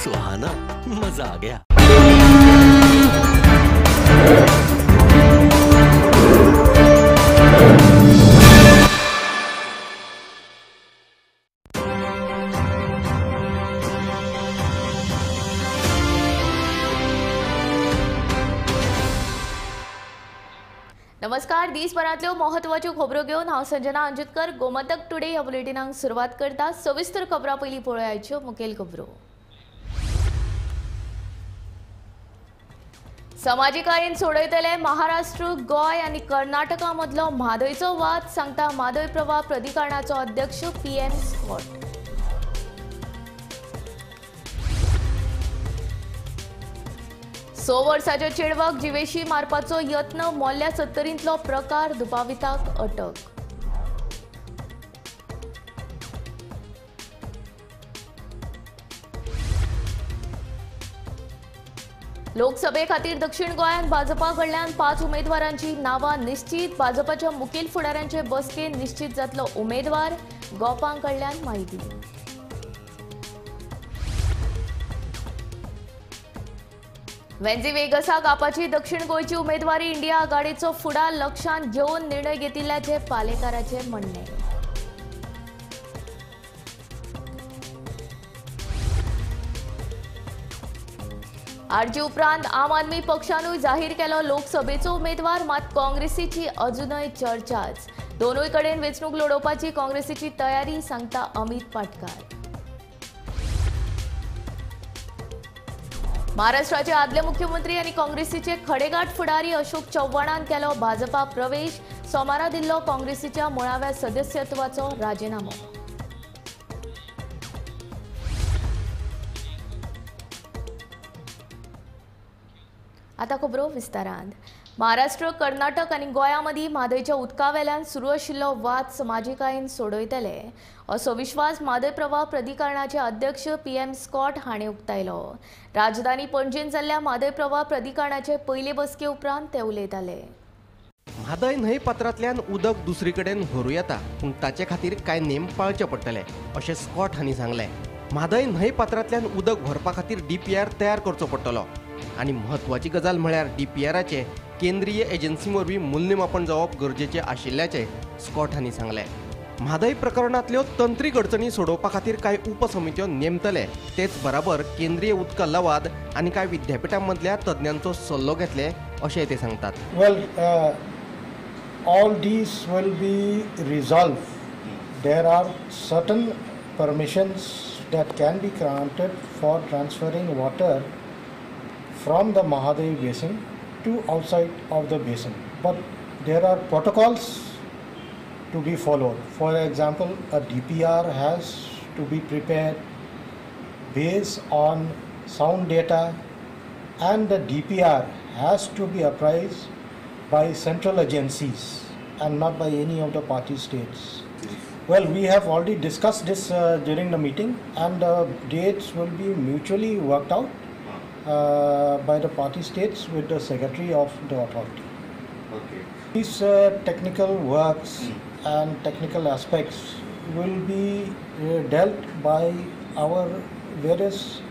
सुहाना, मजा आ गया। नमस्कार, दिसभरांतल्यो महत्वाच्यो खबरो घेवन हांव संजना अंजुतकर गोमंतक टुडे ह्या बुलेटिनाक सुरवात करता। सविस्तर खबरां पयलीं पळोवयाच्यो मुखेल खबरो। समाजीक आयन सोडयतले महाराष्ट्र, गोंय आनी कर्नाटका मदलो म्हादयचो वाद, सांगता म्हादय प्रवाह प्राधिकरणाचो अध्यक्ष पी.एम. स्कॉट। 6 वर्साच्या चेडवाक जिवेशी मारपाचो यत्न, मोल्ल्या 70 प्रकार, दुबाविताक अटक। लोकसभे खातीर दक्षिण गोंयांत भाजपा कडल्यान 5 उमेदवारांची नांवां निश्चीत, भाजपाच्या मुखेल फुडाऱ्यांचे बसकेंत निश्चीत जातलो उमेदवार, गोपां कडल्यान म्हायती। वेंझी वेगसाक आपाची दक्षिण गोंयची उमेदवारी, इंडिया आघाडीचो फुडार लक्षांत घेवन निर्णय घेतिल्ल्याचे पालेकाराचे म्हणणें। आरजी उपरांत आम आदमी पक्षानूय जाहीर केलो लोकसभेचो उमेदवार, मात काँग्रेसीची अजूनय चर्चाच। दोनूय कडेन वेंचणूक लढोवपाची काँग्रेसीची तयारी, सांगता अमित पाटकार। महाराष्ट्राचे आदले मुख्यमंत्री आनी काँग्रेसीचे खडेगांठ फुडारी अशोक चव्हाणान केलो भाजपा प्रवेश, सोमारा दिल्लो काँग्रेसीच्या मुळाव्या सदस्यत्वाचो राजिनामो। आतां खबरो विस्तारान। महाराष्ट्र, कर्नाटक आनी गोंया मदीं म्हादयच्या उदका वेल्यान सुरू आशिल्लो वाद समाजीकायेन सोडयतले असो विश्वास म्हादय प्रवाह प्राधिकरणाचे अध्यक्ष पी.एम. स्कॉट हाणें उक्तायलो। राजधानी पणजेंत जाल्ल्या म्हादय प्रवाह प्राधिकरणाचे पयले बसके उपरांत ते उलयताले। म्हादय न्हंय पात्रांतल्यान उदक दुसरे कडेन व्हरूं येता, पूण ताचे खातीर कांय नेम पाळचे पडटले अशें स्कॉट हांणी सांगलें। म्हादय न्हंय पात्रांतल्यान उदक व्हरपा खातीर डीपीआर तयार करचो पडटलो आनी म्हत्वाची गजाल म्हळ्यार डीपीआराचें केंद्रीय एजन्सी वरवीं मूल्यमापन जावप गरजेचें आशिल्ल्याचें स्कॉट हांणी सांगलें। म्हादय प्रकरणांतल्यो तंत्रीक अडचणी सोडोवपा खातीर कांय उपसमित्यो नेमतले, तेच बराबर केंद्रीय उदका लवाद आनी कांय विद्यापिठां मदल्या तज्ञांचो सल्लो घेतले अशें ते सांगतात। Well, all these will be resolved. There are certain permissions that can be granted for transferring water from the Mahadev basin to outside of the basin, but there are protocols to be followed. For example, a DPR has to be prepared based on sound data, and the DPR has to be appraised by central agencies and not by any of the party states. Well, we have already discussed this during the meeting, and the dates will be mutually worked out by the party states with the secretary of the authority. Okay. These technical works and technical aspects will be dealt by our various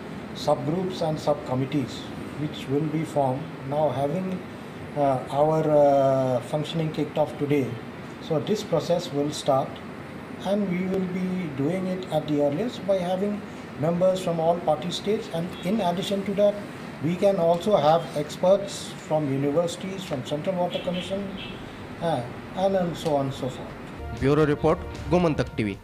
subgroups and subcommittees which will be formed. Now having our functioning kicked off today, so this process will start and we will be doing it at the earliest by having members from all party states, and in addition to that we can also have experts from universities, from Central Water Commission, and so on and so forth. Bureau report, Gomantak TV.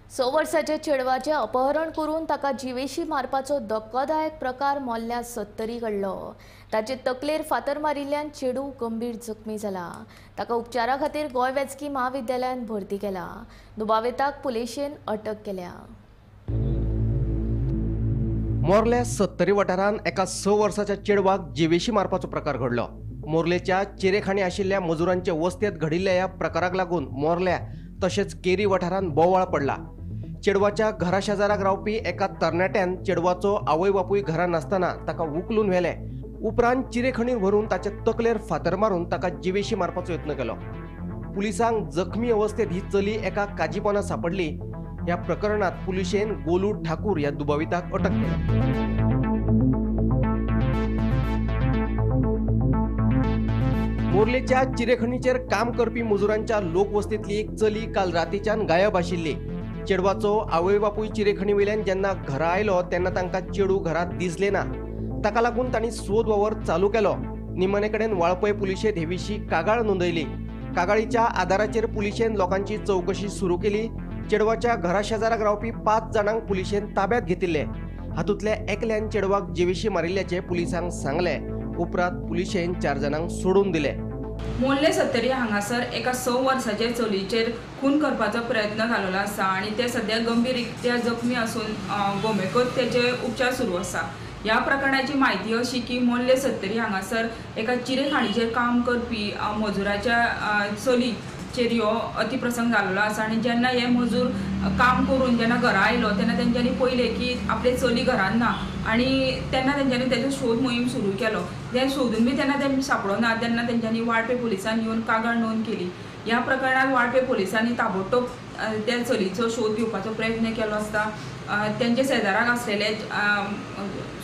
6 वर्साच्या चेडवाचें अपहरण करून ताका जिवेशी मारपाचो धक्कोदायक प्रकार मोल्ल्या 70 घडलो। ताचे तकलेर फातर मारिल्ल्यान चेडू गंभीर जखमी जाला। ताका उपचारा खातीर गोंय वैजकी म्हाविद्यालयांत भरती केला। दुबाविताक पुलिशेन अटक केल्या। मोर्ल्या 70 वाठारांत एका 6 वर्साच्या चेडवाक जिवेशी मारपाचो प्रकार घडलो। मोर्लेच्या चेरेखाणी आशिल्ल्या मजुरांचे वस्तेंत घडिल्ल्या ह्या प्रकाराक लागून मोर्ल्या तशेंच केरी वाठारांत बोवाळ पडला। चेडवाच्या घरा शेजाराक रावपी एका तरणाट्यान चेडवाचो आवय बापूय घरा नासतना ताका उखलून व्हेले। उपरांत चिरेखणीर व्हरून ताचे तकलेर फातर मारून ताका जिवेशी मारपाचो यत्न केलो। पुलिसांक जखमी अवस्थेत ही चली एका काजीपोना सापडली। ह्या प्रकरणात पुलिशेन गोलू ठाकूर ह्या दुबाविताक अटक केल्या. मोर्लेच्या चिरेखणीचेर काम करपी मजुरांच्या लोकवस्तींतली एक चली काल रातीच्यान गायब आशिल्ली. चेडवाचो आवय बापूय चिरेखणी वयल्यान जेन्ना घरा आयलो तेन्ना तांकां चेडू घरांत दिसलें ना. ताका लागून तांणी सोद वावर चालू केलो. निमाणे कडेन वाळपय पुलिशेंत हे विशीं कागाळ नोंदयली. कागाळीच्या आदाराचेर पुलिशेन लोकांची चवकशी सुरू केली. चेडवाच्या घरा शेजाराक रावपी 5 जाणांक पुलिशेन ताब्यात घेतिल्ले. हातूंतल्या एकल्यान चेडवाक जिवेशी मारिल्ल्याचें पुलिसांक सांगलें. उपरांत पुलिशेन 4 जाणांक सोडून दिले. मोर्ले सत्तरी हांगासर एका 6 वर्साच्या चलयेचेर खून करपाचो प्रयत्न जाल्लो आसा आनी ते सद्या गंभीर रित्या जखमी आसून गोमेकॉत तेचे उपचार सुरू आसा. ह्या प्रकरणाची म्हायती अशी की मोर्ले सत्तरी हांगासर एका चिरे खाणीचेर काम करपी मजुराच्या चलीचेर ह्यो अतिप्रसंग जाल्लो आसा आनी जेन्ना हे मजूर काम करून जेन्ना घरा आयलो तेन्ना तेंच्यांनी पळयलें की आपले चली घरान ना आनी तेन्ना तेंच्यांनी तेजो शोध मोहीम सुरू केलो. तें सोदून बी तेन्ना तें सांपडो ना तेन्ना तेंच्यांनी वाळपे पुलिसांनी येवन कागाळ नोंद केली. ह्या प्रकरणांत वाळपे पुलिसांनी ताबडतोब त्या चलीचो शोध घेवपाचो प्रयत्न केलो आसता तेंच्या शेजाराक आसलेले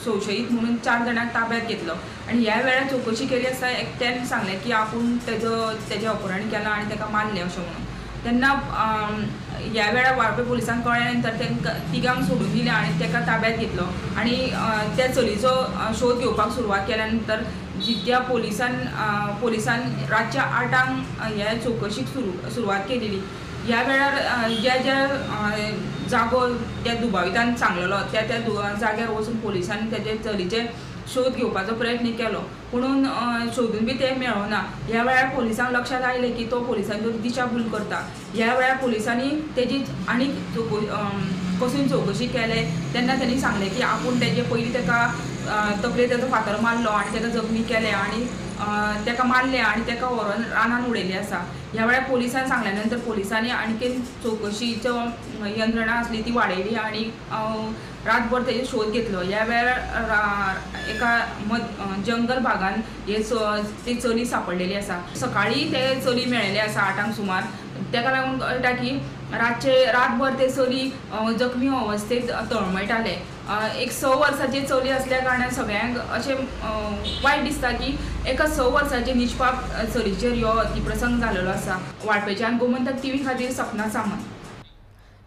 संशयीत म्हणून 4 जाणांक ताब्यात घेतलो आनी ह्या वेळार चवकशी केली आसता एकट्यान सांगलें की आपूण तेजें अपहरण केलां आनी ताका मारलें अशें म्हणून. तेन्ना ह्या वेळार वाळपे पुलिसांक कळ्ळ्या नंतर तांकां तिगांक सोडून दिलें आनी ताका ताब्यात घेतलो आनी त्या चलीचो शोध घेवपाक सुरवात केल्या नंतर जित्या पुलिसान रातच्या 8 ह्या चवकशीक सुरवात केलेली. ह्या वेळार ज्या ज्या जागो त्या दुबावितान सांगलेलो त्या त्या जाग्यार वचून पुलिसांनी तेजे चलीचे शोध घेवपाचो प्रयत्न केलो पुणून शोधून बी ते मेळना. ह्या वेळार पुलिसांक लक्षांत आयलें की तो पुलिसांच्यो दिशाभूल करता. ह्या वेळार पुलिसांनी तेजी आनीक कसून चवकशी केले तेन्ना तेणी सांगलें की आपूण तेजे पयलीं ताका तकलेर तेजो फातर मारलो आनी ताका जखमी केलें आनी ताका मारलें आनी ताका व्हरोन रानान उडयलें आसा. ह्या वेळार पुलिसान सांगल्या नंतर पुलिसांनी आणखीन चवकशीचो यंत्रणा आसली ती वाडयली आनी रातभर तेजो शोध घेतलो. ह्या वेळार एका जंगल भागान हे ती चली सांपडलेली आसा. सकाळी ते चली मेळिल्ले आसा 8 सुमार. ताका लागून कळटा की रातभर ते चली जखमी अवस्थेत तळमळटाले. एक 6 वर्साची चली असल्या कारणान सगळ्यांक अशें वायट दिसता की एका 6 वर्साचे निष्पाप चलीचेर ह्यो अतिप्रसंग जाल्लो आसा. वाळपेच्यान गोमंतक टीव्ही खातीर सपना सामंत.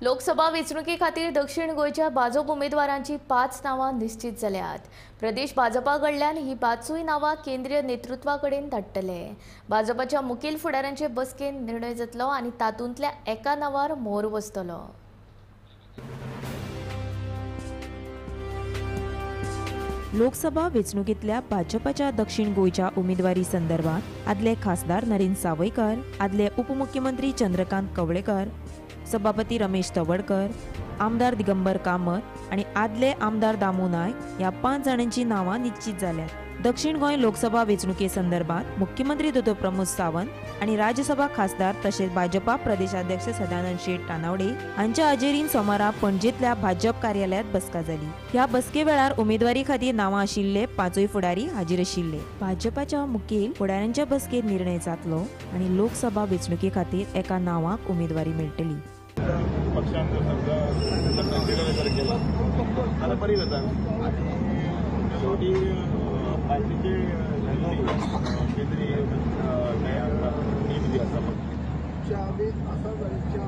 लोकसभा वेंचणुके खातीर दक्षिण गोंयच्या भाजप उमेदवारांची 5 नांवां निश्चित जाल्यात. प्रदेश भाजपा कडल्यान ही 5 नांवां केंद्रीय नेतृत्वा कडेन धाडटले. भाजपाच्या मुखेल फुडाऱ्यांचे बसकेन निर्णय जातलो आनी तातूंतल्या एका नांवार मोर बसतलो. लोकसभा वेंचणुकेंतल्या भाजपाच्या दक्षिण गोंयच्या उमेदवारी संदर्भात आदले खासदार नरेंद्र सावयकर, आदले उपमुख्यमंत्री चंद्रकांत कवळेकर, सभापती रमेश तवडकर, आमदार दिगंबर कामत आनी आदले आमदार दामू नायक ह्या 5 जाणांची नांवां निश्चित जाल्यात. दक्षिण गोंय लोकसभा वेंचणुके संदर्भात मुख्यमंत्री दोतोर प्रमोद सावंत आनी राज्यसभा खासदार तशेंच भाजपा प्रदेशाध्यक्ष सदानंद शेट तानावडे हांच्या हाजेरीन सोमारा पणजेंतल्या भाजप कार्यालयांत बसका जाली. ह्या बसके वेळार उमेदवारी खातीर नांवां आशिल्ले 5 फुडारी हाजीर आशिल्ले. भाजपाच्या मुखेल फुडाऱ्यांच्या बसकेत निर्णय जातलो आनी लोकसभा वेंचणुके खातीर एका नांवाक उमेदवारी मेळटली. पार्टीचे केंद्रीय टीम आसा आमी आसा इच्छा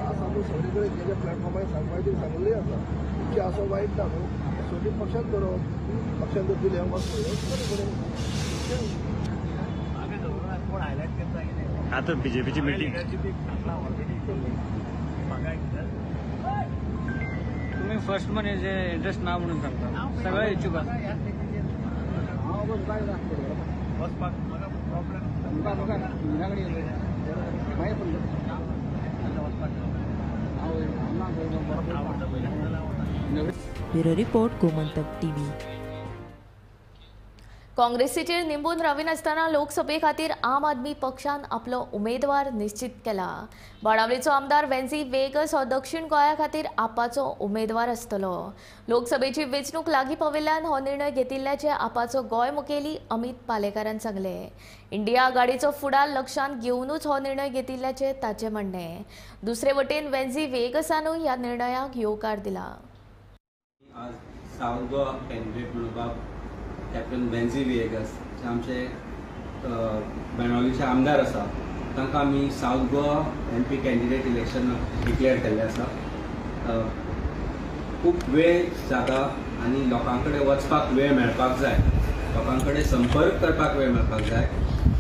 आसा न्हू सगळे कडेन जे जे प्लॅटफॉर्मार सांगपाचें सांगलें आसा इच्छा आसा वायट ना न्हू शेवटी पक्षान करप पक्षान जर दिलें वच बरें बरें. आतां बीजेपीची मिटींग तुम्ही फर्स्ट मनी जे इंटरेस्ट ना म्हणून सांगता सगळे इच्छुक आसा. Bureau report, Gomantak TV. काँग्रेसीचेर निंबून राविनासतना लोकसभे खातीर आम आदमी पक्षान आपलो उमेदवार निश्चित केला. बाणावलीचो आमदार वेन्झी वेगस हो दक्षिण गोंया खातीर आपाचो उमेदवार आसतलो. लोकसभेची वेंचणूक लागीं पाविल्ल्यान हो निर्णय घेतिल्ल्याचें आपाचो गोंय मुखेली अमित पालेकारान सांगलें. इंडिया आघाडीचो फुडार लक्षांत घेवनूच हो निर्णय घेतिल्ल्याचें ताचें म्हणणें. दुसरे वटेन वेन्झी वेगसानूय ह्या निर्णयाक येवकार दिला. आज सावथ गोवा कॅन्डिडेट म्हणून कॅप्टन वेन्झी व्हिएगस जे आमचे बेणावलीचे आमदार आसा तांकां आमी South Goa M P candidate election declare केल्लें आसा. खूब वेळ जाता आनी लोकां कडेन वचपाक वेळ मेळपाक जाय, लोकां कडेन संपर्क करपाक वेळ मेळपाक जाय.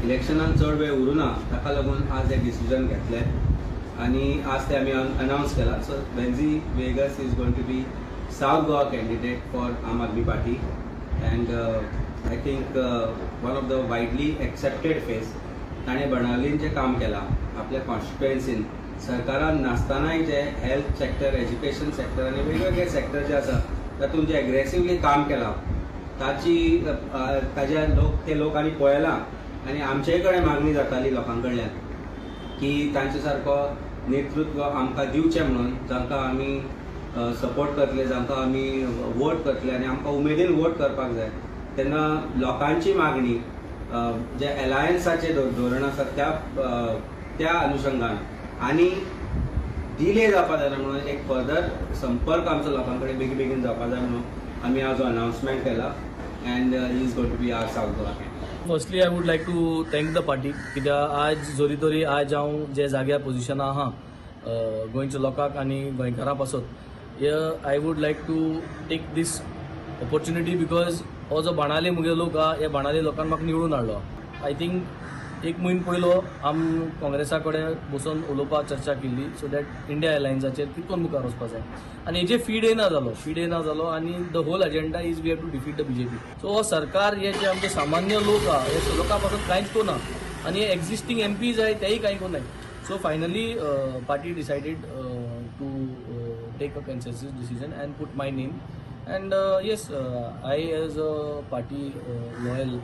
इलेक्शनान चड वेळ उरूना, ताका लागून आज हें डिसिजन घेतलें आनी आज ते आमी अनावन्स केला. So Venzy Viegas is going to be South Goa candidate for Aam Aadmi Party. And I think one of the widely accepted face. ताणें बाणावलीन जें काम केलां आपल्या कॉन्स्टिट्युएन्सीन, सरकारान नासतनाय जे हेल्थ सेक्टर, एज्युकेशन सेक्टर आनी वेगवेगळे सेक्टर जे आसा तातूंत जें एग्रेसिवली काम केलां ताची ताज्या लोक ते लोकांनी पळयलां आनी आमचेय कडेन मागणी जाताली लोकां कडल्यान की तांचे सारको नेतृत्व आमकां दिवचें म्हणून, जांकां आमी सपोर्ट करतले, जांकां आमी वोट करतले आनी आमकां उमेदीन वोट करपाक जाय. तेन्ना लोकांची मागणी जे एलायन्साचें धोरण आसा त्या अनुशंगान आनी डिले जावपा जायना म्हणून एक फर्दर संपर्क आमचो लोकां कडेन बेगीन बेगीन जावपा जाय म्हणून आमी आज अनावन्समेंट केला. And he is going to be our South Goa candidate. Firstly I would like to thank the party, कित्याक आज जरी तरी आज हांव जे जाग्यार पोजिशनार आहा गोंयच्या लोकांक आनी गोंयकारां पासत, I would like to take this opportunity because हो जो बाणावली मुगे लोक आहा ह्या बाणावली लोकांक म्हाका निवडून हाडलो. I think एक म्हयनो पयलो आम काँग्रेसा कडेन बसून उलोवपाक चर्चा केल्ली सो that India अलायन्साचेर कितको मुखार वचपा जाय आनी हेजे फीड येना जालो आनी the whole agenda is we have to defeat the BJP. So हो सरकार हे जे आमचे सामान्य लोक आहा हे लोकां पासून कांयच कोना आनी एक्झिस्टींग एम पीज आहाय तेय कांय कोनाय. So finally party decided to take a consensus decision and put my name, and yes, I as a party loyal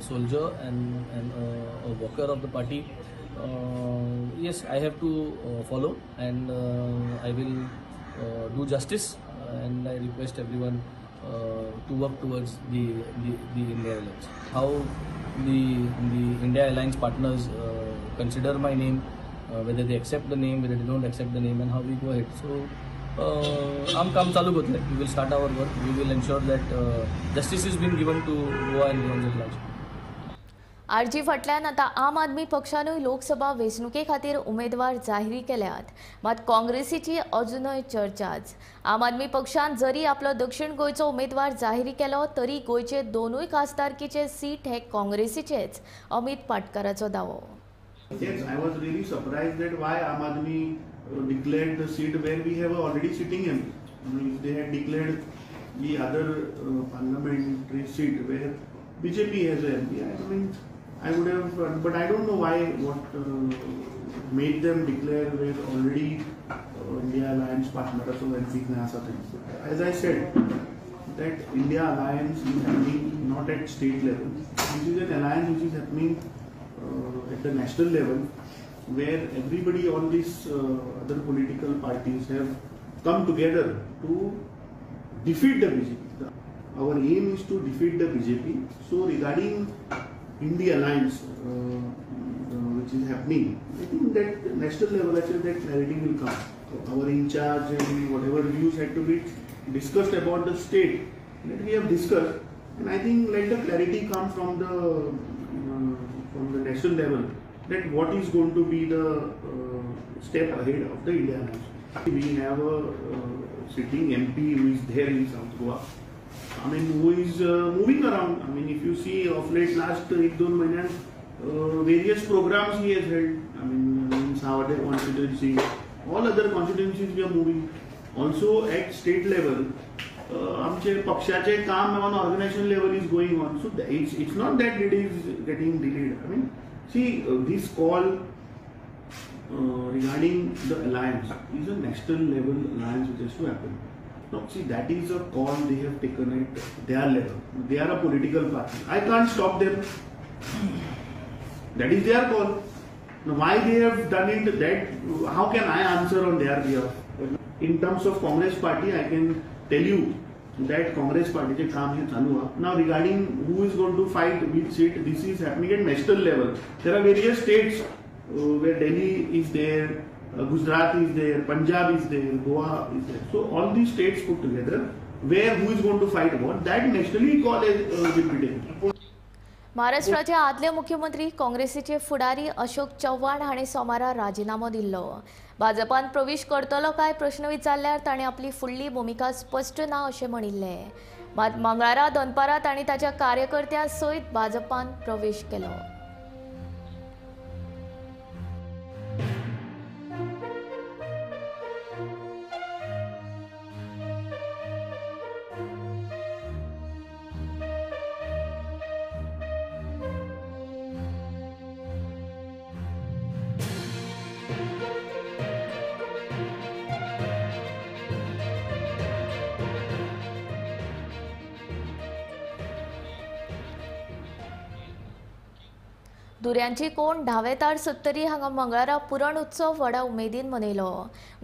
soldier and a worker of the party, yes, I have to follow and I will do justice, and I request everyone to work towards the India Alliance. How the India Alliance partners consider my name, whether they accept the name, whether they don't accept the name, and how we go ahead. So आम काम चालू करतले. We will start our work. We will ensure that justice is been given to Goa and Goans at large. RG फाटल्यान आतां आम आदमी पक्षानूय लोकसभा वेंचणुके खातीर उमेदवार जाहीर केल्यात, मात काँग्रेसीची अजुनय चर्चाच. आम आदमी पक्षान जरी आपलो दक्षिण गोंयचो उमेदवार जाहीर केलो तरी गोंयचे दोनूय खासदारकीचे सीट हे काँग्रेसीचेच, अमित पाटकाराचो दावो. Yes, I was really surprised that why Aam Aadmi declared the seat where we have already sitting MP. I mean, if they had declared the other parliamentary seat where BJP has a MP, I mean, I would have, but I don't know why, what made them declare where already India Alliance partner, so MP. As I said, that India Alliance is happening not at state level. This is an alliance which is happening at the national level, where everybody, all these other political parties have come together to defeat the BJP. Our aim is to defeat the BJP. So regarding India Alliance, which is happening, I think that national level actually that clarity will come. Our in charge and whatever views had to be discussed about the state that we have discussed, and I think let the clarity come from the national level that what is going to be the step ahead of the India Alliance. We have a sitting MP who is there in South Goa, I mean, who is moving around. I mean, if you see of late last 1-2 months, various programs he has held. I mean, in Savade constituency, all other constituencies we are moving. Also at state level, आमचे पक्षाचे काम on organization level is going on. So it's not that it is getting delayed. I mean, see, this call regarding the alliance is a national level alliance which has to happen. No, see, that is a call they have taken at their level. They are a political party. I can't stop them. That is their call. Now, why they have done it, that how can I answer on their behalf? In terms of Congress party, I can tell you that Congress party che kaam he chalu ha. Now, regarding who is going to fight which seat, this is happening at national level. There are various states where Delhi is there, Gujarat is there, Punjab is there, Goa is there. So all these states put together, where who is going to fight what, that nationally call will be taken. महाराष्ट्राचे आदले मुख्यमंत्री काँग्रेसीचे फुडारी अशोक चव्हाण हांणी सोमारा राजीनामो दिल्लो. भाजपान प्रवेश करतलो काय प्रश्न विचारल्यार ताणें आपली फुडली भुमिका स्पश्ट ना अशें म्हणिल्लें. मात मंगळारा दनपारां तांणी ताच्या कार्यकर्त्यां सयत भाजपान प्रवेश केलो. दुर्यांची कोण धावेतार सत्तरी हांगा मंगळारा पुरण उत्सव व्हडा उमेदीन मनयलो.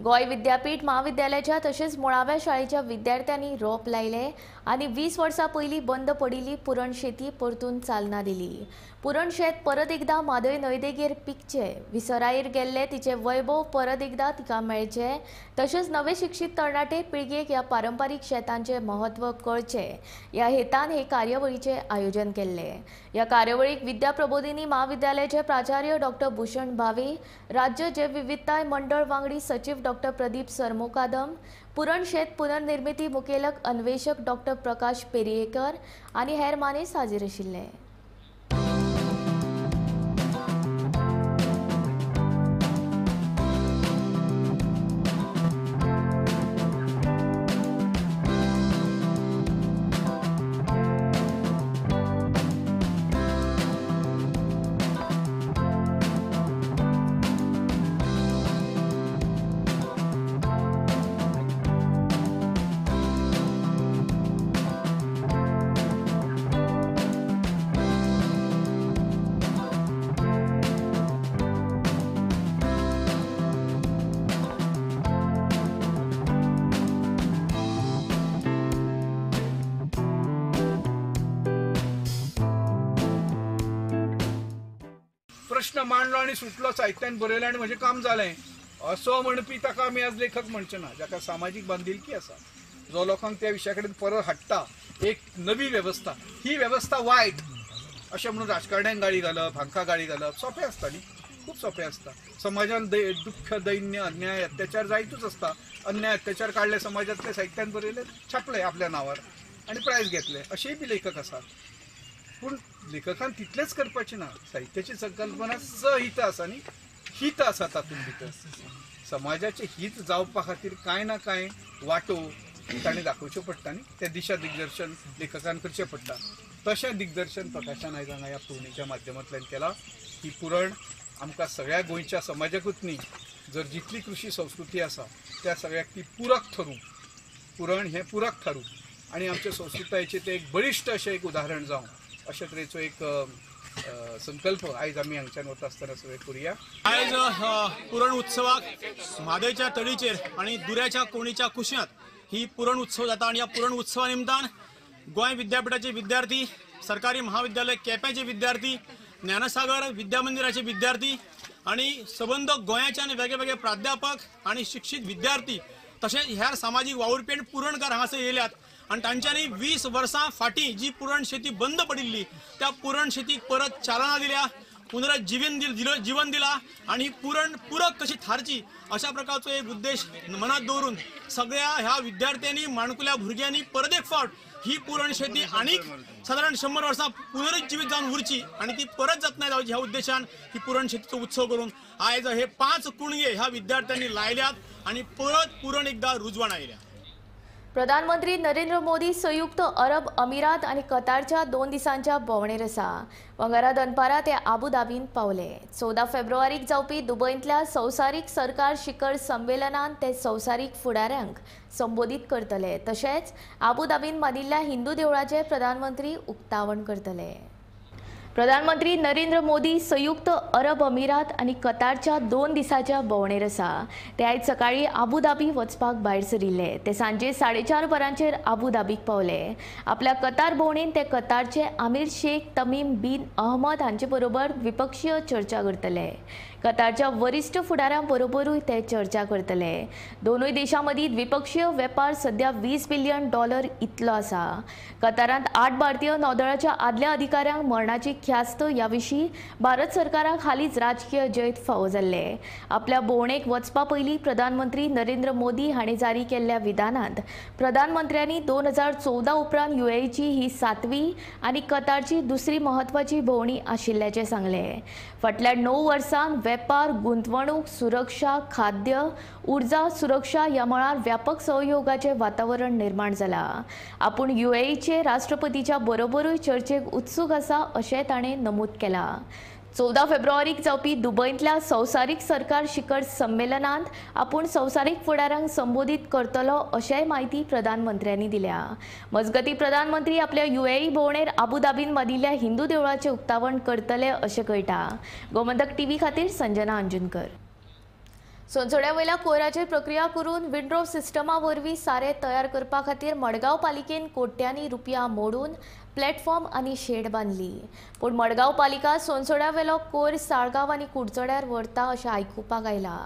गोंय विद्यापीठ म्हाविद्यालयाच्या तशेंच मुळाव्या शाळेच्या विद्यार्थ्यांनी रोप लायले आनी 20 वर्सां पयलीं बंद पडिल्ली पुरण शेती परतून चालना दिली. पुरण शेत परत एकदा म्हादय न्हंयदेगेर पिकचें, विसरायेर गेल्ले तिचें वैभव परत एकदा तिका मेळचें, तशेंच नवे शिक्षीत तरणाटे पिळगेक ह्या पारंपारीक शेतांचें म्हत्व कळचें ह्या हेतान हे कार्यावळीचें आयोजन केल्लें. ह्या कार्यावळीक विद्या प्रबोधिनी महाविद्यालयाचे प्राचार्य डॉक्टर भूषण भावे, राज्य जैवविविधताय मंडळ वांगडी सचिव डॉक्टर प्रदीप सरमोकादम, पुरण शेत पुनर्निर्मिती मुखेलक अन्वेषक डॉक्टर प्रकाश पेरियेकर आनी हेर मानेस्त हाजीर आशिल्ले. प्रश्न मांडलो आनी सुटलो, साहित्यान बरयलें आनी म्हजें काम जालें असो म्हणपी ताका आमी आज लेखक म्हणचे ना. जाका सामाजीक बांदिलकी आसा, जो लोकांक त्या विशया कडेन परत हाडटा, एक नवी वेवस्था, ही वेवस्था वायट अशें म्हणून राजकारण्यांक गाळी घालप, हांकां गाळी घालप सोंपें आसता न्ही, खूब सोंपें आसता. समाजान दुख्ख, दैन्य, अन्याय, अत्याचार जायतूच आसता. अन्याय अत्याचार काडले समाजांतले, साहित्यान बरयले, छापले आपल्या नांवार आनी प्रायज घेतले, अशेय बी लेखक आसात. पूण लेखकान तितलेंच करपाचें ना. साहित्याची संकल्पना सहित आसा न्ही, हित आसा तातूंत भितर. समाजाचें हित जावपा खातीर कांय ना कांय वाटो ताणें दाखोवच्यो पडटा न्ही, तें दिशा दिग्दर्शन लेखकान करचें पडटा. तशें दिग्दर्शन प्रकाशान आयज हांगा ह्या पुरणीच्या माध्यमांतल्यान केलां. ही पुरण आमकां सगळ्या गोंयच्या समाजाकूच न्ही, जर जितली कृशी संस्कृती आसा त्या सगळ्याक ती पुरक थरूं, पुरण हें पुरक थारूं आनी आमच्या संस्कृतायेचें तें एक बळिश्ट अशें एक उदाहरण जावं अशे तरेचो एक संकल्प आयज आमी हांगच्यान वता आसतना सगळे करुया. आयज पुरण उत्सवाक म्हादयच्या तडीचेर आनी दुऱ्याच्या कोणीच्या कुशींत ही पुरण उत्सव जाता आनी ह्या पुरण उत्सवा निमतान गोंय विद्यापीठाचे विद्यार्थी, सरकारी महाविद्यालय केपेंचे विद्यार्थी, ज्ञानसागर विद्या मंदिराचे विद्यार्थी आनी सबंद गोंयाच्यान वेगळे वेगळे प्राध्यापक आनी शिक्षीत विद्यार्थी तशेंच हेर सामाजीक वावुरपी आनी पुरणकार हांगासर येयल्यात आनी तांच्यांनी 20 वर्सां फाटीं जी पुरण शेती बंद पडिल्ली त्या पुरण शेतीक परत चालना दिल्या, पुनर्जीवन जीवन दिला आनी पुरण पुरक कशी थारची अशा प्रकारचो एक उद्देश मनात दवरून सगळ्या ह्या विद्यार्थ्यांनी, माणकुल्या भुरग्यांनी परत एक फावट ही पुरण शेती आनीक सादारण 100 वर्सां पुनरुज्जीवित जावन उरची आनी ती परत जतनाय जावची ह्या उद्देशान ही पुरण शेतीचो उत्सव करून आयज हे 5 कुणगे ह्या विद्यार्थ्यांनी लायल्यात आनी परत पुरण एकदा रुजवण आयल्या. प्रधानमंत्री नरेंद्र मोदी संयुक्त अरब अमिरात आनी कतारच्या 2 दिसांच्या भोंवडेर आसा. मंगळारा दनपारा ते आबू धाबींत पावले. 14 फेब्रुवारीक जावपी दुबयंतल्या संवसारीक सरकार शिखर संमेलनांत ते संवसारीक फुडाऱ्यांक संबोधीत करतले. तशेंच आबू धाबींत बांदिल्ल्या हिंदू देवळाचें प्रधानमंत्री उक्तावण करतले. प्रधानमंत्री नरेंद्र मोदी संयुक्त अरब अमिरात आनी कतारच्या 2 दिसांच्या भोंवडेर आसा. ते आयज सकाळीं आबू धाबी वचपाक भायर सरिल्ले. ते सांजे 4:30 वरांचेर आबू धाबीक पावले. आपल्या कतार भोंवडेन ते कतारचे आमीर शेख तमीम बिन अहमद हांचे बरोबर द्विपक्षीय चर्चा करतले. कतारच्या वरिश्ठ फुडाऱ्यां बरोबरूय ते चर्चा करतले. दोनूय देशां मदीं द्विपक्षीय वेपार सध्या $20 बिलियन इतलो आसा. कतारांत 8 भारतीय नौदळाच्या आदल्या अधिकाऱ्यांक मरणाची ख्यास्त ह्या विशीं भारत सरकाराक हालींच राजकीय जैत फावो जाल्लें. आपल्या भोंवडेक वचपा पयलीं प्रधानमंत्री नरेंद्र मोदी हांणी जारी केल्ल्या विधानांत प्रधानमंत्र्यांनी 2014 उपरांत युएईची ही 7वी आनी कतारची दुसरी म्हत्वाची भोंवडी आशिल्ल्याचें सांगलें. फाटल्या 9 वर्सांत वेपार, गुंतवणूक, सुरक्षा, खाद्य, ऊर्जा सुरक्षा ह्या मळार व्यापक सहयोगाचें वातावरण निर्माण जालां. आपूण युएईचे राष्ट्रपतीच्या बरोबरूय चर्चेक उत्सूक आसा अशें ताणें नमूद केलां. 14 फेब्रुवारीक जावपी दुबयंतल्या संवसारीक सरकार शिखर संमेलनांत आपूण संवसारीक फुडाऱ्यांक संबोधीत करतलो अशेंय म्हायती प्रधानमंत्र्यांनी दिल्या. मजगतीं प्रधानमंत्री आपल्या युएई भोंवडेर आबू धाबींत बांदिल्ल्या हिंदू देवळाचें उक्तावण करतले अशें कळटा. गोमंतक टीव्ही खातीर संजना अंजुनकर. सोनसोड्या वयल्या कोयराचेर प्रक्रिया करून विंड्रो सिस्टमा वरवीं सारें तयार करपा खातीर मडगांव पालिकेन कोट्यांनी रुपया मोडून प्लॅटफॉर्म आनी शेड बांदली. पूण मडगांव पालिका सोनसोड्या वेलो कोयर साळगांव आनी कुडचड्यार व्हरता अशें आयकुपाक आयलां.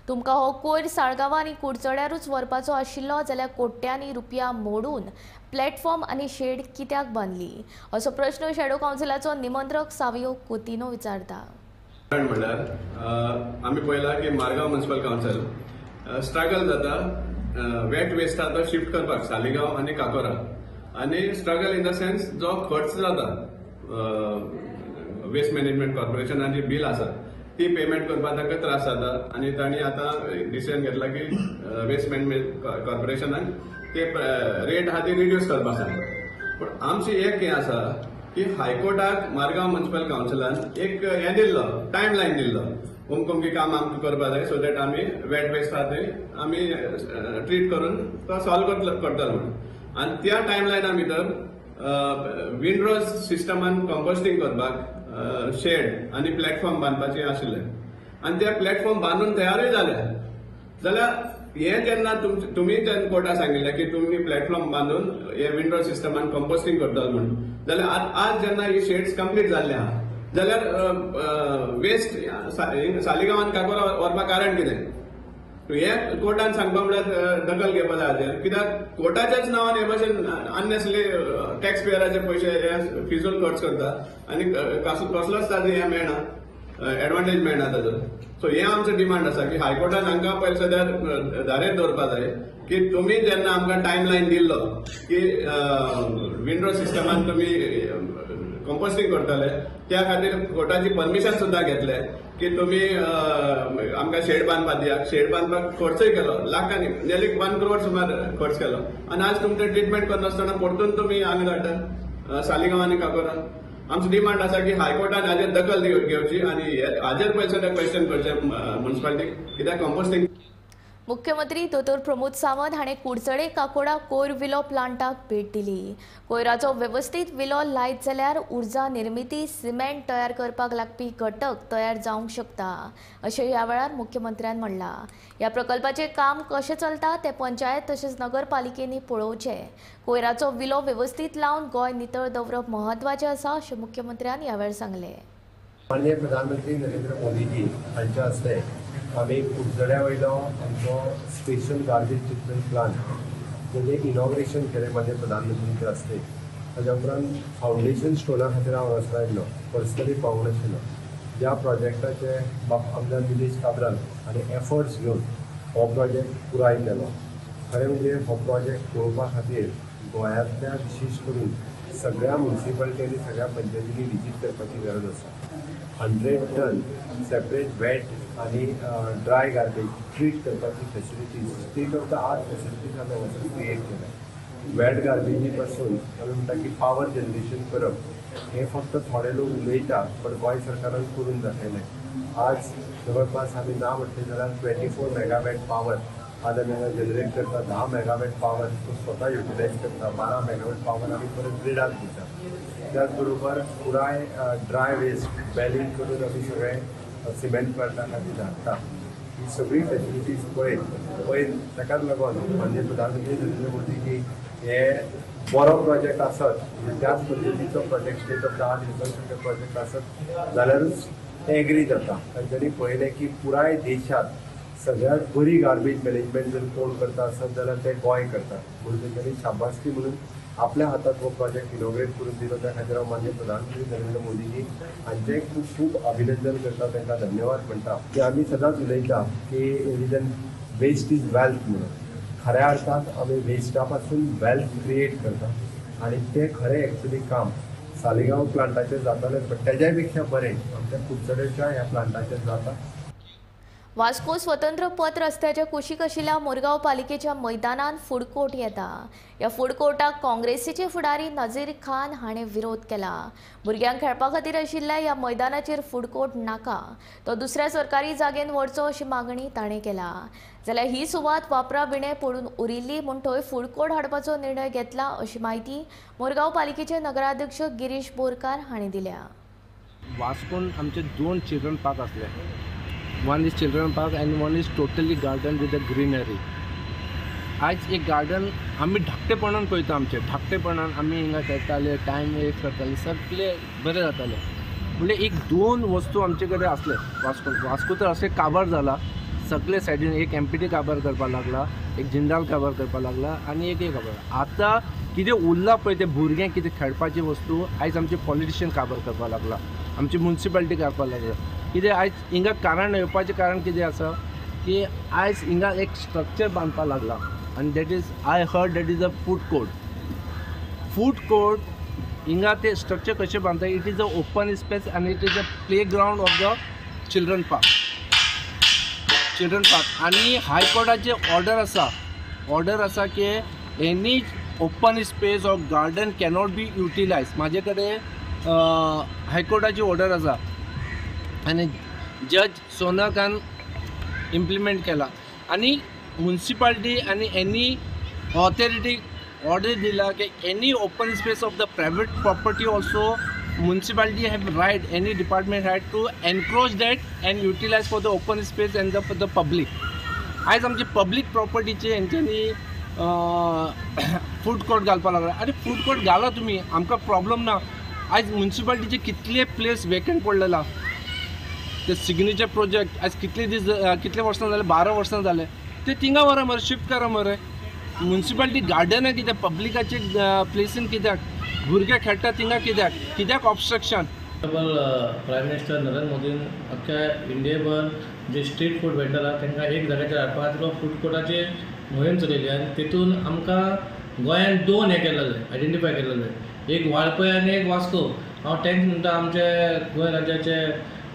तुमकां हो कोयर साळगांव आनी कुडचड्यारूच व्हरपाचो आशिल्लो जाल्यार कोट्यांनी रुपया मोडून प्लॅटफॉर्म आनी शेड कित्याक बांदली असो प्रश्न शॅडो कावन्सिलाचो निमंत्रक सावियो कोतिनो विचारता. कारण म्हणल्यार आमी पळयलां की मारगांव म्युनिसिपल कावन्सिल स्ट्रगल जाता वेट वेस्ट आसा तो शिफ्ट करपाक सालिगांव आनी काकोरा, आनी स्ट्रगल इन the sense जो खर्च जाता वेस्ट मॅनेजमेंट कॉर्पोरेशनाची बील आसा ती पेमेंट करपाक तांकां त्रास जाता आनी तांणी आतां डिसिजन घेतला की वेस्ट मॅनेजमेंट कॉर्पोरेशनाक ते रेट आहा ती रिड्यूस करपाक सांगता. पूण आमची एक हें आसा की हायकोर्टाक मारगांव म्युनिसिपल कावन्सिलान एक हें दिल्लो, टायम लायन दिल्लो, अमक अमकी काम आमकां करपाक जाय सो that आमी वेट वेस्ट आहा ते आमी ट्रीट करून तो सॉल्व करतलो म्हणून. आनी त्या टायम लायना भितर विंडरोज सिस्टमान कंपोस्टींग करपाक शेड आनी प्लॅटफॉर्म बांदपाचें आशिल्लें आनी ते प्लॅटफॉर्म बांदून तयारूय जाले. जाल्यार हें जेन्ना तुमी जेन्ना कोर्टाक सांगिल्लें की तुमी प्लॅटफॉर्म बांदून हे विंडो सिस्टमान कंपोस्टींग करतले म्हणून, जाल्यार आज जेन्ना ही शेड्स कंप्लीट जाल्ले आहा जाल्यार वेस्ट सालिगांवान काकोरा व्हरपाक कारण कितें हें कोर्टान सांगपा म्हळ्यार दखल घेवपा जाय हाचेर. कित्याक कोर्टाच्याच नांवान हे भशेन अननेसली टॅक्स पेयराचे पयशे हे फिजूल खर्च करता आनी कसलोच ताजो हें मेळना, एडवांटेज मेळना ताजो. सो हें आमचें डिमांड आसा की हायकोर्टान हांकां पयलीं सद्या धारेर दवरपा जाय की तुमी जेन्ना आमकां टायम लायन दिल्लो की विंडो सिस्टमान तुमी कंपोस्टींग करतले त्या खातीर कोर्टाची परमिशन सुद्दां घेतले की तुमी आमकां शेड बांदपाक दियात. शेड बांदपाक खर्चूय केलो लाखांनी, नियरली 1 करोड सुमार खर्च केलो आनी आज तुमचें ट्रिटमेंट करनासतना परतून तुमी हांगा धाडटा सालिगांव आनी काकोरा. आमचो डिमांड आसा की हायकोर्टान हाजेर दखल घेवची आनी हाजेर पयशे सद्या क्वेश्चन करचें म्युनिसिपालिटीक कित्याक कंपोस्टींग. मुख्यमंत्री दोतोर प्रमोद सावंत हाणें कुडचडे काकोडा कोयर विलो प्लांटाक भेट दिली. कोयराचो वेवस्थीत विलो लायत जाल्यार उर्जा निर्मिती, सिमेंट तयार करपाक लागपी घटक तयार जावंक शकता अशें ह्या वेळार मुख्यमंत्र्यान म्हणलां. ह्या प्रकल्पाचें काम कशें चलता तें पंचायत तशेंच नगरपालिकेंनी पळोवचें. कोयराचो विलो वेवस्थीत लावन गोंय नितळ दवरप म्हत्वाचें आसा अशें मुख्यमंत्र्यान ह्या वेळार सांगलें. माननीय प्रधानमंत्री नरेंद्र मोदीजी हांच्या हस्ते आमी कुडचड्या वयलो आमचो स्पेशल गार्बेज ट्रिटमेंट प्लांट तेजें इनॉग्रेशन केलें माननीय प्रधानमंत्रीच्या हस्ते. ताज्या उपरांत फावंडेशन स्टोना खातीर हांव हांगासर आयिल्लो, पर्सनली पावूंक नाशिल्लो. ज्या प्रोजेक्टाचे बाब आमदार निलेश काब्राल हांणी एफर्ट्स घेवन हो प्रोजेक्ट पुराय केलो. खरें म्हणजे हो प्रोजेक्ट पळोवपा खातीर गोंयांतल्या विशेश करून सगळ्या म्युनिसिपालिटी आनी सगळ्या पंचायतींनी विजीट करपाची गरज आसा. 100 टन सेपरेट वेट आनी ड्राय गार्बेज ट्रीट करपाची facilities, state of the art facilities आमी हांगासर क्रिएट केल्या. वेट गार्बेजी पासून आमी म्हणटा की पावर जनरेशन करप हें फक्त थोडे लोक उलयता, पण गोंय सरकारान करून दाखयलें. आज जवळपास आमी ना म्हटलें जाल्यार 24 मेगावॅट पावर आज आमी हांगा जनरेट करता. 10 मेगावॅट पावर तो स्वता युटिलायज करता, 12 मेगावॅट पावर आमी परत ग्रिडाक दिता. त्याच बरोबर पुराय ड्राय वेस्ट बॅलिंग करून आमी सगळें सिमेंट प्लांटा खातीर धाडटा. ही सगळी फेसिलिटीज पळयत ताकाच लागून माननीय प्रधानमंत्री नरेंद्र मोदीजी हे बरो प्रोजेक्ट आसत, त्याच पद्दतीचो project state of the art infrastructure project आसत जाल्यारूच ते एग्री जाता. तांच्यांनी पळयलें की पुराय देशांत सगळ्यात बरी गार्बेज मॅनेजमेंट जर कोण करता आसत जाल्यार ते गोंय करता, म्हणून तेंच्यांनी शाबासकी म्हणून आपल्या हातात हो प्रोजेक्ट इनॉग्रेट करून दिलो. त्या खातीर हांव माननीय प्रधानमंत्री नरेंद्र मोदीजी हांचें खूब खूब अभिनंदन करता, तांकां धन्यवाद म्हणटा. की आमी सदांच उलयता की रिजन वेस्ट is wealth म्हणून, खऱ्या अर्थान आमी वेस्टा पासून वेल्थ क्रिएट करता आनी तें खरें एक्चुअली काम सालिगांव प्लांटाचेर जातालें, पण तेज्याय पेक्षा बरें आमच्या कुडचड्याच्या ह्या प्लांटाचेर जाता. वास्को स्वतंत्र पथ रस्त्याच्या कुशीक आशिल्ल्या मुरगांव पालिकेच्या मैदानात फूड कोर्ट येता. ह्या फूड कोर्टाक काँग्रेसीचे फुडारी नजीर खान हाणें विरोध केला. भुरग्यांक खेळपा खातीर आशिल्ल्या ह्या मैदानाचेर फूड कोर्ट नाका, तो दुसऱ्या सरकारी जागेन व्हरचो अशी मागणी ताणें केला. जाल्यार ही सुवात वापरा विणें पडून उरिल्ली म्हूण थंय फूड कोर्ट हाडपाचो निर्णय घेतला अशी म्हायती मुरगांव पालिकेचे नगराध्यक्ष गिरीश बोरकार हांणी दिल्या. वास्कोन आमचे 2 चिल्ड्रन पार्क आसले. One is children park and one is totally garden with a greenery. आज एक गार्डन आमी धाकटेपणान पळयता, आमचे धाकटेपणान आमी हिंगा खेळटाले, टायम वेस्ट करताले, सगळे बरें जाताले. म्हणजे एक 2 वस्तू आमचे कडेन आसले वास्को. वास्को तर अशें काबार जाला सगळे सायडीन, एक एमपीटी काबार करपाक लागला, एक जिंदाल काबार करपाक लागला आनी एक काबार. आतां कितें उरलां पळय तें भुरग्यांक कितें खेळपाची वस्तू आयज आमचे पॉलिटिशियन काबार करपाक लागला, आमची म्युनिसिपालिटी करपाक लागला. कितें आयज हिंगा कारण येवपाचें कारण कितें आसा की आयज हिंगा एक स्ट्रक्चर बांदपाक लागला आनी that is I heard that is a food court. Food court हिंगा ते स्ट्रक्चर कशें बांदता, it is a open space आनी it is a play ground of the children park. Children park आनी हायकोर्टाचे ऑर्डर आसा, ऑर्डर आसा की any open space or garden cannot be utilise. म्हाजे कडेन हायकोर्टाची ऑर्डर आसा आनी जज सोनकान इम्प्लिमेंट केला आनी म्युनिसिपालिटी आनी एनी ऑथॉरिटी ऑर्डर दिला की any open space of the private property also municipality have right, any department right to encroach that and utilise for the open space and the for the public. आयज आमची public प्रॉपर्टीचे हेंच्यांनी food court घालपाक लागला. आनी food court घाला तुमी, आमकां problem ना. आयज म्युनिसिपालिटीचे कितले प्लेस वेकंट पडलेला, ते सिग्नेचर प्रोजेक्ट आज कितले दीस, कितले वर्सां जाले, 12 वर्सां जाले, ते थिंगा व्हरा मरे, शिफ्ट करा मरे. म्युनिसिपालिटी गार्डनां कित्याक, पब्लिकाचे प्लेसीन कित्याक, भुरगे खेळटा थिंगा कित्याक, कित्याक ऑब्स्ट्रक्शन. प्रायम मिनिस्टर नरेंद्र मोदीन अख्ख्या इंडियेभर जे स्ट्रीट फूड वेंडर आहा तांकां एक जाग्याचेर हाडपा खातीर फूड कोर्टाची मोहीम चलयली आनी तेतून आमकां गोंयान 2 हें केलेले, आयडेंटिफाय केलेले, एक वाळपय आनी एक वास्को. हांव thanks म्हणटा आमचे गोंय राज्याचे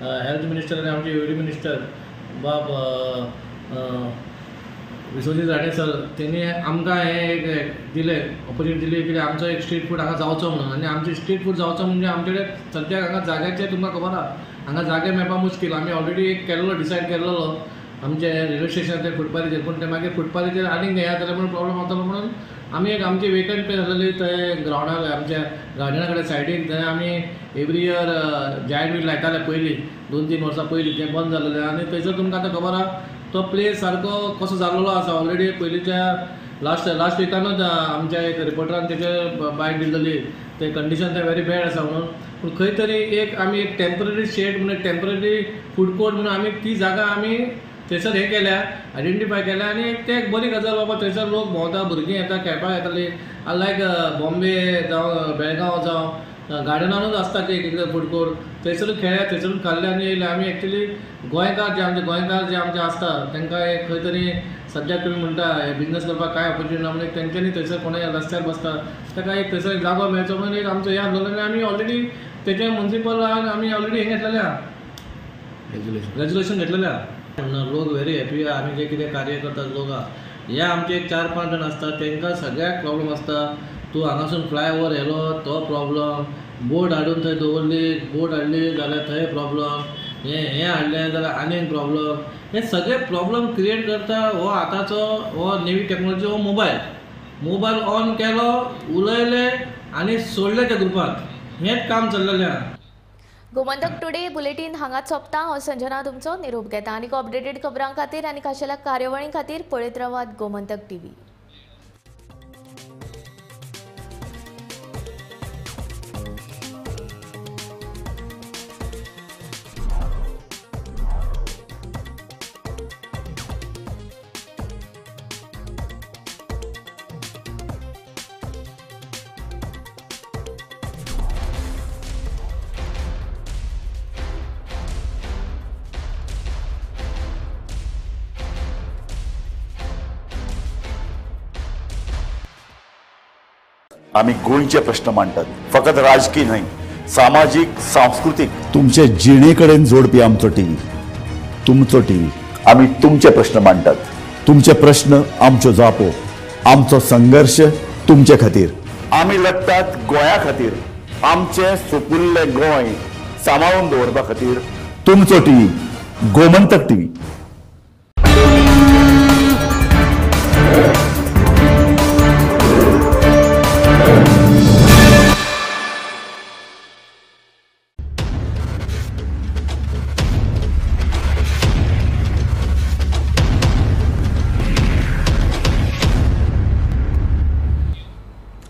हेल्थ मिनिस्टर आनी आमचे युडी मिनिस्टर बाब विश्वजीत राणे सर, तेणी आमकां हें एक दिलें, ऑपॉर्च्युनिटी दिली की आमचो एक स्ट्रीट फूड हांगा जावचो म्हणून. आनी आमचे स्ट्रीट फूड जावचो म्हणजे आमचे कडेन सद्याक हांगा जाग्याचें तुमकां खबर आहा, हांगा जागे मेळपाक मुश्कील. आमी ऑलरेडी एक केल्लो, डिसायड केल्लो आमचे रेल्वे स्टेशनाचेर फुटपाथीचेर, पूण ते मागीर फुटपाथीचेर आनीक हें जातलें म्हणून प्रॉब्लम जातलो म्हणून आमी एक आमची वेकंट प्लेस आसलेली थंय ग्रावंडार आमच्या गार्डना कडेन सायडीक, थंय आमी एवरी इयर जायंट व्हील लायताले पयलीं, 2-3 वर्सां पयलीं, तें बंद जालेलें. आनी थंयसर तुमकां आतां खबर आहा तो प्लेस सारको कसो जाल्लो आसा ऑलरेडी. पयलींच्या लास्ट विकानूच आमच्या एक रिपोर्टरान तेचेर बायट दिल्ली, ते कंडिशन ते व्हेरी बॅड आसा म्हणून. पूण खंय तरी एक आमी एक टेम्पररी शेड म्हणून, टेम्पररी फूड कोर्ट म्हणून आमी ती जागा आमी थंयसर हें केल्या, आयडेंटिफाय केल्या. आनी ते एक बरी गजाल बाबा, थंयसर लोक भोंवता, भुरगीं येता, खेळपाक येतालीं. लायक बॉम्बे जावं बेळगांव जावं गार्डनानूच आसता ते एक फूड कोर्ट, थंयसर खेळ्ळे, थंयसरून खाल्ले आनी येयले. आमी एक्चुली गोंयकार जे आमचे, गोंयकार जे आमचे आसता तांकां एक खंय तरी सद्याक तुमी म्हणटा हे बिजनस करपाक कांय ऑपॉर्च्युनिटी ना म्हणजे तेंच्यांनी थंयसर कोणूय रस्त्यार बसता ताका एक थंयसर एक जागो मेळचो म्हणून एक आमचो हें आसलेलो आनी आमी ऑलरेडी तेजे मुन्सिपलान आमी ऑलरेडी हें घेतलेलें आहा, रेजोल्युशन घेतलेलें आहा. लोक व्हेरी हॅपी आहा. आमी जे कितें कार्य करतात लोक आहा, हे आमचे एक 4-5 जाण आसता तांकां सगळ्याक प्रॉब्लम आसता. तूं हांगासून फ्लायओवर येलो तो प्रॉब्लम, बोट हाडून थंय दवरली, बोट हाडली जाल्यार थंय प्रॉब्लम, हें हाडलें जाल्यार आनीक प्रॉब्लम. हे सगळे प्रॉब्लम क्रिएट करता हो आतांचो हो नेवी टॅक्नोलॉजी, हो मोबायल. मोबायल ऑन केलो, उलयले आनी सोडले त्या ग्रुपांत, हेंच काम चल्लेलें आहा. गोमंतक टुडे बुलेटीन हांगाच सोंपता. हांव संजना तुमचो निरोप घेता. आनीक अपडेटेड खबरां खातीर आनी खाशेल्या कार्यावळी खातीर पळयत रावात गोमंतक टीव्ही. आमी गोंयचे प्रश्न मांडटात, फकत राजकीय न्हय, सामाजीक, सांस्कृतीक, तुमचे जिणे कडेन जोडपी आमचो टीव्ही, तुमचो टीव्ही. आमी तुमचे प्रश्न मांडटात, तुमचे प्रश्न आमच्यो जापो, आमचो संघर्श तुमचे खातीर. आमी लढटात गोंया खातीर, आमचें सुपुल्लें गोंय सांबाळून दवरपा खातीर. तुमचो टीव्ही, गोमंतक टीव्ही.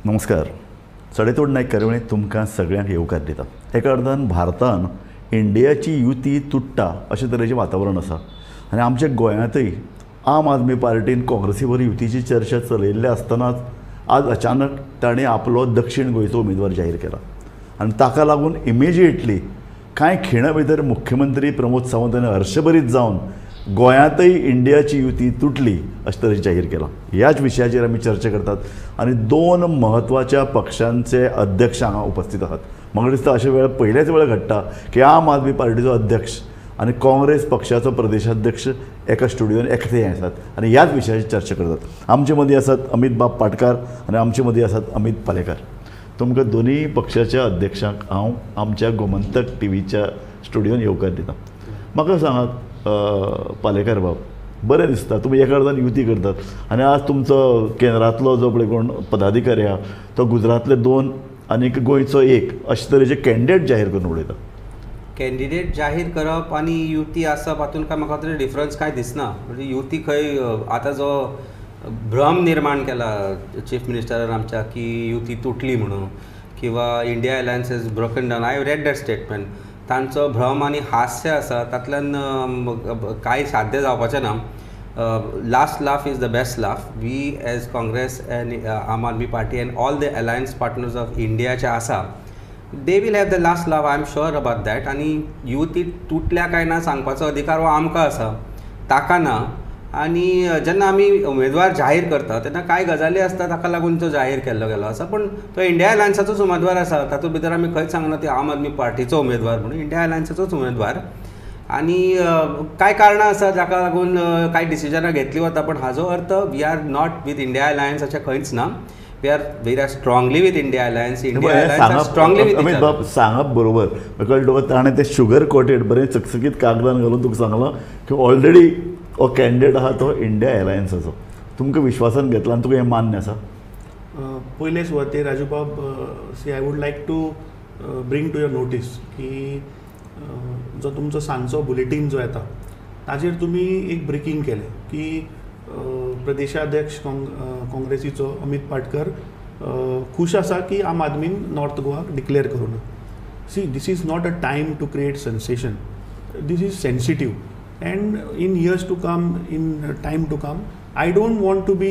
नमस्कार. सडेतोड नायक कार्यावळींत तुमकां सगळ्यांक येवकार दिता. एका अर्थान भारतान इंडियाची युती तुट्टा अशें तरेचें वातावरण आसा आनी आमच्या गोंयांतय आम आदमी पार्टीन काँग्रेसी बरोबर युतीची चर्चा चलयल्ली आसतनाच आज अचानक ताणें आपलो दक्षिण गोंयचो उमेदवार जाहीर केला आनी ताका लागून इमिजिएटली कांय खिणा भितर मुख्यमंत्री प्रमोद सावंत हांणी हर्षभरीत जावन गोंयांतय इंडियाची युती तुटली अशें तरेन जाहीर केलां. ह्याच विशयाचेर आमी चर्चा करतात आनी दोन म्हत्वाच्या पक्षांचे अध्यक्ष हांगा उपस्थित आहात. म्हाका दिसता अशें वेळ पयल्याच वेळ घडटा की आम आदमी पार्टीचो अध्यक्ष आनी काँग्रेस पक्षाचो प्रदेशाध्यक्ष एका स्टुडियोन एकठांय आसात आनी ह्याच विशयाचेर चर्चा करतात. आमचे मदीं आसात अमित बाब पाटकार आनी आमचे मदीं आसात अमित पालेकार. तुमकां दोनूय पक्षाच्या अध्यक्षांक हांव आमच्या गोमंतक टीव्हीच्या स्टुडियोन येवकार दिता. म्हाका सांगात पालेकार बाब, बरें दिसता तुमी एका अर्दान युती करतात आनी आज तुमचो केंद्रांतलो जो पळय कोण पदाधिकारी आहा तो गुजरातले 2 आनी गोंयचो 1 अशे तरेचे कॅन्डिडेट जाहीर करून उडयता. कॅन्डिडेट जाहीर करप आनी युती आसप हातूंत काय म्हाका तरी डिफरन्स कांय दिसना. म्हणजे युती खंय आतां जो भ्रम निर्माण केला चीफ मिनिस्टरान आमच्या की युती तुटली म्हणून किंवा India alliance is broken down, I read that statement. तांचो भ्रम आनी हास्य आसा तातल्यान कांय साध्य जावपाचें ना. Last laugh is the best laugh. We as Congress and Aam Aadmi Party and all the alliance partners of इंडियाचे आसा, they will have the last laugh, I am sure about that. आनी युती तुटल्या काय ना सांगपाचो अधिकार हो आमकां आसा, ताका ना. आनी जेन्ना आमी उमेदवार जाहीर करता तेन्ना कांय गजाली आसता ताका लागून तो जाहीर केल्लो गेलो आसा, पूण तो इंडिया अलायन्साचोच उमेदवार आसा. तातूंत भितर आमी खंयच सांगना ती आम आदमी पार्टीचो उमेदवार म्हणून, इंडिया अलायन्साचोच उमेदवार. आनी कांय कारणां आसा जाका लागून कांय डिसिजनां घेतली वता, पूण हाजो अर्थ we are not with India alliance अशें खंयच ना. We are strongly with India alliance. India alliance strongly with Amit बाब सांगप बरोबर कळ्ळें तुका, ताणें तें शुगर कोटेड बरें चकचकीत कागदान घालून तुका सांगलां की ऑलरेडी हो कॅन्डिडेट आहा तो इंडिया अलायन्साचो, तुमकां विश्वासान घेतला आनी तुका हें मान्य आसा? पयले सुवातेर राजू बाब, see I would like to bring to your notice की जो तुमचो सांजचो बुलेटीन जो येता ताजेर तुमी एक ब्रेकींग केलें की प्रदेशाध्यक्ष काँग्रेसीचो अमित पाटकर खूश आसा की आम आदमीन नॉर्थ गोवाक डिक्लेअर करूं ना. See, this is not a time to create sensation, this is sensitive and in years to come, in time to come, I don't want to be